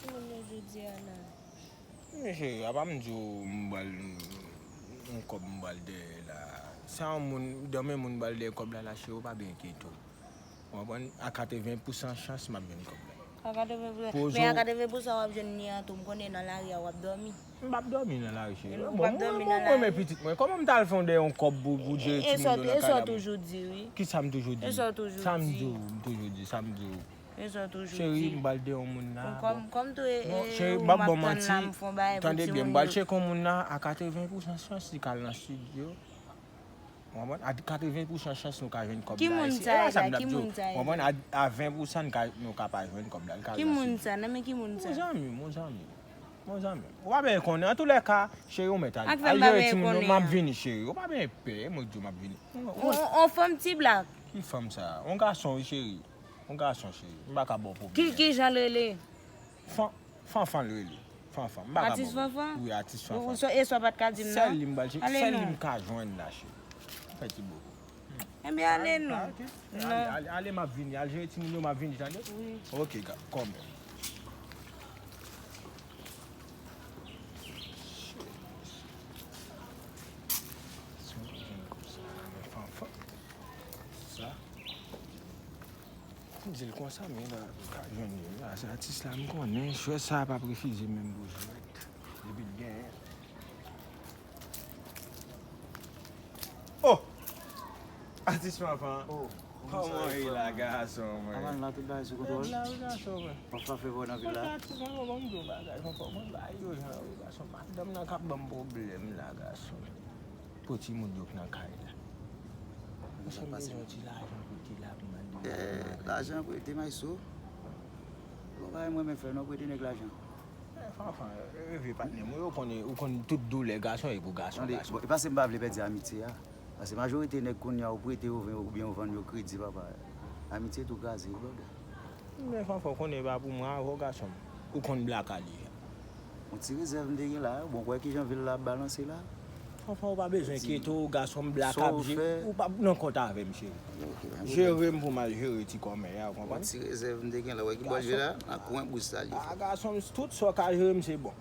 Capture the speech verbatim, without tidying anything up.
Moun yo jodi a la. Men cheri, apa m di w m bal yon kòb m bal dèyè la. Se yon moun, dan men moun bal dèyè kòb la la cheri, ou pa byen enkyete w. Ou konprann? A katreven pousan chans m ap jwenn kòb la. A katreven pousan. Men a katreven pousan w ap jwenn li an tou, m konnen nan lari a w ap dòmi. M p ap dòmi nan lari cheri. Ou p ap dòmi nan lari. Mwen pitit mwen, kòman m t al fè yon dèyè yon kòb pou pou jere timoun yo nan kay la? E sa w toujou di wi. Kisa m toujou di? E sa w toujou di? Sa m di w, m toujou di, sa m di w. E sa w toujou di. Cheri, m bal dèyè yon moun la. Kòm kòm tou e. Non cheri, m p ap ba w manti. Tande byen, m bal tcheke yon moun la a katreven pousan chans li ka al nan estidyo. Ou konprann? A katreven pousan chans nou ka jwenn kòb la. Ki moun sa la? Ki moun sa la? Ou konprann? A ven pousan nou ka pa jwenn kòb la. Ki moun sa? Nan men ki moun sa? Mon zanmi, mon zanmi. Mon zanmi. Ou pa byen konnen. An tou lè ka, cheri, ou mèt al jere timoun yo, m ap vini cheri. Ou pa byen pè, mwen di w m ap vini. On fanm ti blak. Ki fanm sa? On gason wi cheri. On gason cheri. M pa ka ba w pwoblèm. Ki jan l rele? Fan Fanfan l rele. Fanfan. M pa ka ba w. Atis Fanfan? Wi, atis Fanfan. E sa w pa t ka di m nan? Sèl li m bal cheri. Sèl li m ka jwenn la cheri. Fè ti boko. Ebyen ale non. Non. Ale, ale, m ap vini. Al jere timoun yo, m ap vini, tande? Wi. Ok, kòmè. Sa. M di l konsa, men la, m ka jwenn li la. Se atis la, m konnen. Jwèt sa a p ap refize menm pou jwèt. Depi l genyen. Oh! Atis Fanfan. Oh, kòman w ye la, gason mwen? Aman la, tout bagay sou kontwòl? Mèt la, wi, gason mwen. W ap frape vòlè nan vil la? Atis Fanfan, ban m di w bagay, Fanfan, mwen ba yo jan, wi, gason. Madanm nan k ap ban m pwoblèm la, gason. Pou timoun yo k nan kay la. Misye bezwen ti lajan pou te la pou mande. Eh, lajan prete Maestro. Bon, bagay mwen men fè non, prete nèg lajan. Eh, Fanfan, reve patnè mwen, ou konnen, ou konn tout doulè gason e pou gason, gason. Bon, e pa se m pa vle pèdi amitye a. Paske majorite nèg kounye a ou prete yo oubyen ou vann yo kredi, papa. Amitye tou kraze, wi, brother. Men Fanfan, ou konnen e pa pou mwen avè w, gason m. Ou konn blaka deja. Yon ti rezèv m te gen la, bon, kwè kijan vil la ap balanse la. Fanfan, ou pa bezwen enkyete w, gason m, blaka ap jere. Ou p ap nan kont avè m, cheri. Jere m pou m al jere ti kòmè a, ou konprann? Yon ti rezèv m te gen la, wè ki bò l ye la, nan kwen bous la li ye. A, gason m, tout sa w ka jere m, se bon.